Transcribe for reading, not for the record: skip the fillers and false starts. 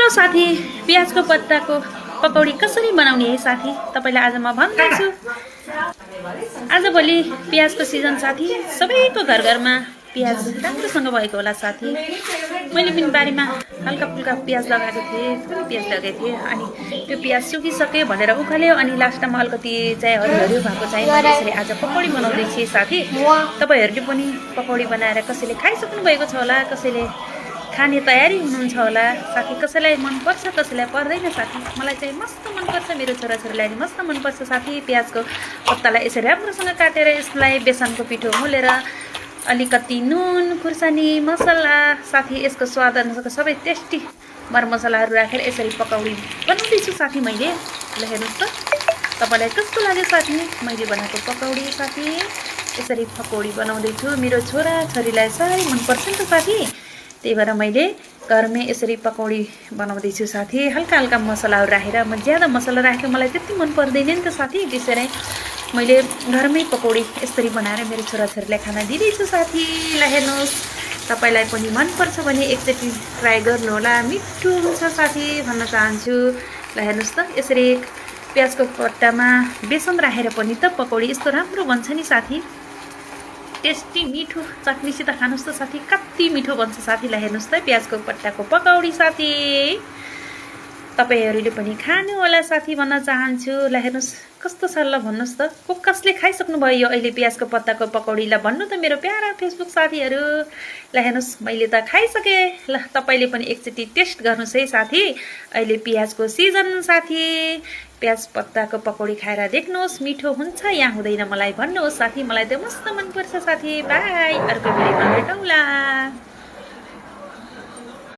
साथी प्याजको पत्ताको पकौडी कसरी बनाउने है साथी तपाईलाई आज म भन्दैछु। आजभोलि प्याजको सिजन साथी, सबैको घरमा प्याज राम्रोसँग भएको होला साथी। मैले पनि बारीमा हल्का फुल्का प्याज लगाएको थिएँ, थोरै प्याज लगाएको थिएँ। अनि त्यो प्याज सुकिसक्यो भनेर उखाल्यो अनि लास्टमा अलिकति चाहिँ हरियो भएको चाहिँ मैले यसरी आज पकौडी बनाउँदैछु साथी। तपाईहरुले पनि पकौडी बनाएर कसैले खाइसक्नु भएको छ होला, कसैले खाने तयारी हुनुहुन्छ होला साथी। कसैलाई मन पर्छ, कसैलाई पर्दैन साथी। मलाई चाहिँ मस्त मन पर्छ, मेरो छोराछोरीलाई पनि मस्त मन पर्छ साथी। प्याजको पत्तालाई यसरी राम्रोसँग काटेर यसलाई बेसनको पिठो मोलेर अलिकति नुन, खुर्सानी, मसला साथी, यसको स्वाद अनुसारको सबै टेस्टी मरमसलाहरू राखेर यसरी पकौडी बनाउँदैछु साथी मैले। ल हेर्नुहोस् त तपाईलाई कस्तो लाग्यो साथी मैले बनाएको पकौडी साथी। यसरी पकौडी बनाउँदैछु, मेरो छोराछोरीलाई साह्रै मनपर्छ नि त साथी। त्यही भएर मैले घरमै यसरी पकौडी बनाउँदैछु साथी। हल्का हल्का मसलाहरू राखेर, म ज्यादा मसला राखेको मलाई त्यति मन पर्दैन नि त साथी। त्यसैले मैले घरमै पकौडी यसरी बनाएर मेरो छोराछोरीलाई खाना दिँदैछु साथी। ल हेर्नुहोस् तपाईलाई पनि मनपर्छ भने एकचोटि ट्राई गर्नु होला, मिठो हुन्छ साथी भन्न चाहन्छु। ल हेर्नुहोस् त यसरी प्याजको पत्तामा बेसन राखेर पनि त पकौडी यस्तो राम्रो बन्छ नि साथी। टेस्टी मिठो चटनीसित खानुस् त साथी, कति मिठो बन्छ साथी। ल हेर्नुहोस् त प्याजको पत्ताको पकौडी साथी, तपाईहरुले पनि खानु होला साथी भन्न चाहन्छु। ल हेर्नुहोस् कस्तो छ ल भन्नुस् त, कसले खाइसक्नु भयो यो अहिले प्याजको पत्ताको पकौडी? ल भन्नु त मेरो प्यारा फेसबुक साथीहरु। ल हेर्नुहोस् मैले त खाइसके। ल तपाईले पनि एकचोटि टेस्ट गर्नुस् है साथी। अहिले प्याजको सिजन साथी, प्याज पत्ताको पकौडी खाएर देख्नुहोस्, मिठो हुन्छ या हुँदैन मलाई भन्नुहोस् साथी। मलाई त मस्त मन पर्छ साथी। बाई, अर्को भिडियोमा भेटौँला।